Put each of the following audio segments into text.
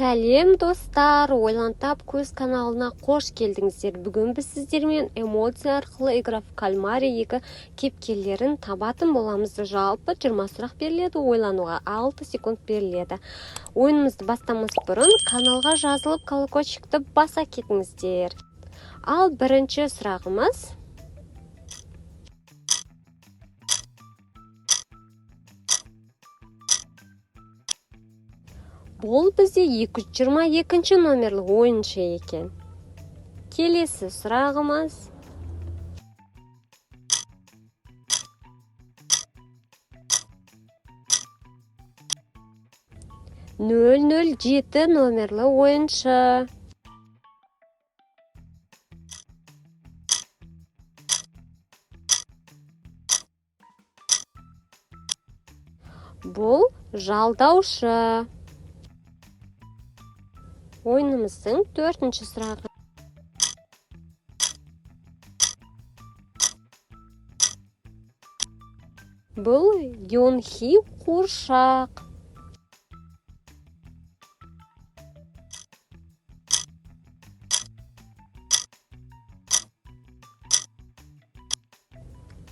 Сәлем, достар! Ойлан тап көз каналына қош келдіңіздер. Бүгін біз сіздермен эмодзи арқылы «Игра в кальмаре 2» кейіпкерлерін табатын боламыз. Жалпы 20 сұрақ беріледі, ойлануға 6 секунд беріледі. Ойынымызды бастамас бұрын каналға жазылып, колокольчикті баса кетіңіздер. Ал бірінші сұрағымыз: бұл бізде 222 номерлі ойыншы екен. Келесі сұрағымыз: 007 номерлі ойыншы. Бұл жалдаушы. Ойынымыздың төртінші сұрағы: бұл Йонхи қуыршақ.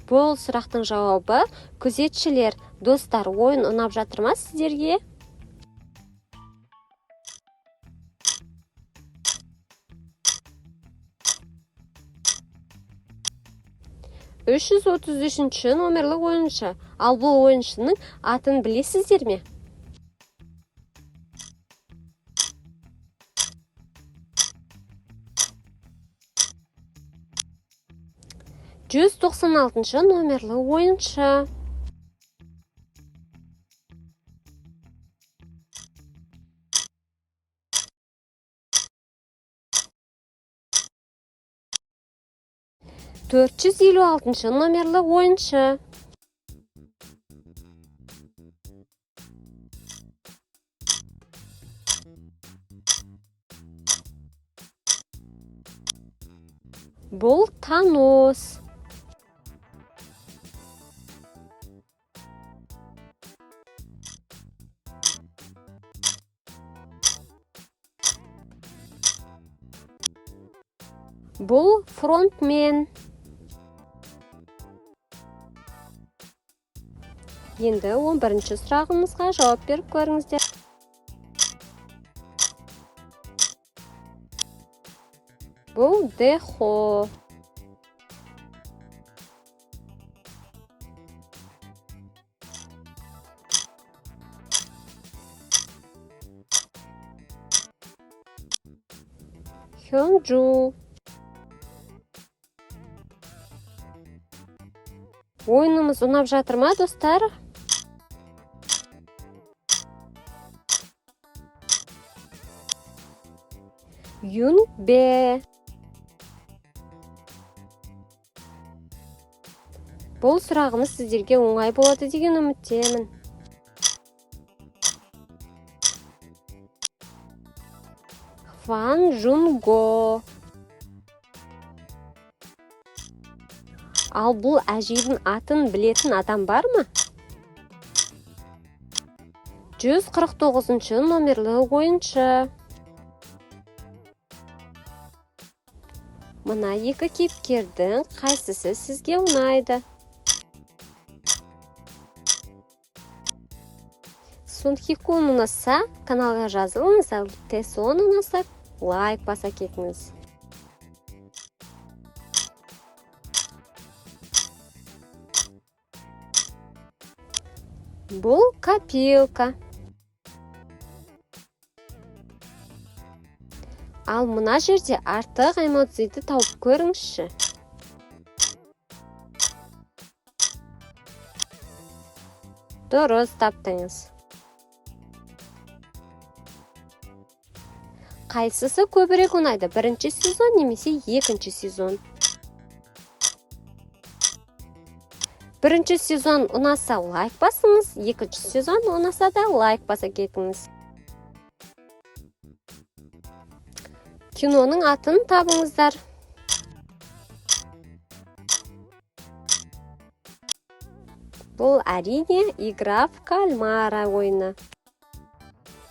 Бұл сұрақтың жауабы – күзетшілер. Достар, ойын ұнап жатыр ма сіздерге? 333-ші номерлі ойыншы. Ал бұл ойыншының атын білесіздер ме? 196-шы номерлі ойыншы. 456-шы номерлі ойыншы. Бұл Танос. Бұл фронтмен. Енді 11-ші сұрағымызға жауап беріп көріңіздер. Бұл Дэхо. Хёнджу. Ойынымыз ұнап жатыр ма, достар? Юнбе. Бұл сұрағымыз сіздерге оңай болады деген үміттемін. Хван Жунго. Ал бұл әжейдің атын білетін адам бар ма? 149 номерлі ойыншы. Мына екі кейіпкердің қайсысы сізге ұнайды? Сунхикун ұнаса, каналға жазылыңыз, ал Тесон ұнаса, лайк баса кетіңіз. Бұл копилка. Ал мына жерде артық эмодзиді тауып көріңізші. Дұрыс таптыңыз. Қайсысы көбірек ұнайды, бірінші сезон немесе екінші сезон? Бірінші сезон ұнаса, лайк басыңыз, екінші сезон ұнаса да, лайк баса кетіңіз. Киноның атын табыңыздар. Бұл, әрине, «Игра в кальмара» ойыны.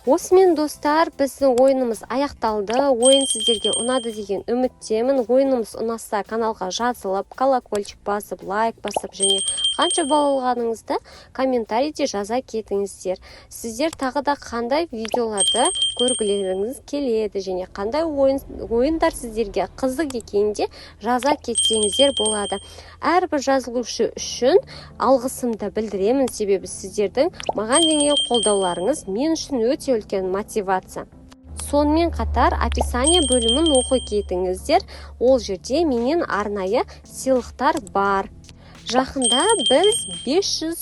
Осымен, достар, біздің ойынымыз аяқталды. Ойын сіздерге ұнады деген үміттемін. Ойынымыз ұнаса, каналға жазылып, колокольчик басып, лайк басып және қанша балл алғаныңызды комментарийде жаза кетіңіздер. Сіздер тағы да қандай видеоларды көргілеріңіз келеді және қандай ойындар сіздерге қызық екенін де жаза кетсеңіздер болады. Әрбір жазылушы үшін алғысымды білдіремін, себебі сіздердің маған деген қолдауларыңыз мен үшін өте үлкен мотивация. Сонымен қатар описание бөлімін оқи кетіңіздер, ол жерде менен арнайы сыйлықтар бар. Жақында біз 500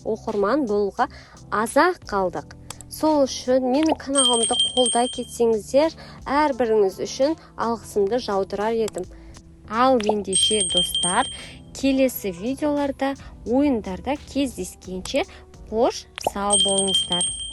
оқырман болуға аз-ақ қалдық. Сол үшін менің каналымды қолдай кетсеңіздер, әрбіріңіз үшін алғысымды жаудырар едім. Ал ендеше, достар, келесі видеоларда, ойындарда кездескенше, қош сау болыңыздар!